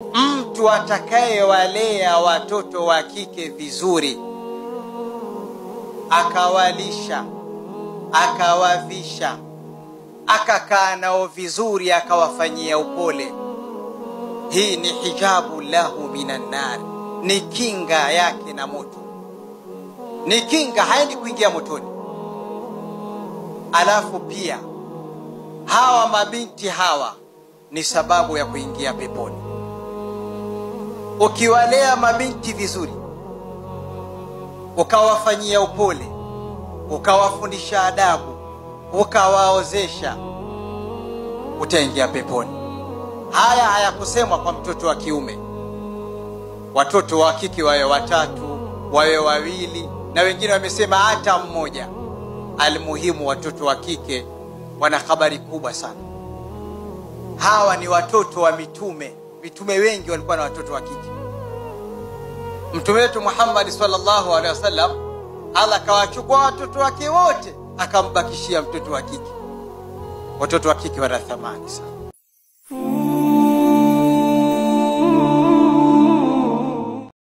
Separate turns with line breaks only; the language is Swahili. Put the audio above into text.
Mtu atakayewalea watoto wa kike vizuri, akawalisha, akawavisha, akakaa nao vizuri, akawafanyia upole, hii ni hijabu lahu minan nar, ni kinga yake na moto, ni kinga, haendi kuingia motoni. Alafu pia hawa mabinti hawa ni sababu ya kuingia peponi. Ukiwalea mabinti vizuri, ukawafanyia upole, ukawafundisha adabu, ukawaozesha, utaingia peponi. Haya hayakusemwa kwa mtoto wa kiume. Watoto wa kike wawe watatu, wawe wawili, na wengine wamesema hata mmoja. Almuhimu, watoto wa kike wana habari kubwa sana. Hawa ni watoto wa mitume. Mitume wengi walikuwa na watoto wa kike. Mtume wetu Muhammad sallallahu alaihi wasallam, Allah akawachukua watoto wake wote akambakishia mtoto wa kike. Watoto wa kike wana thamani sana.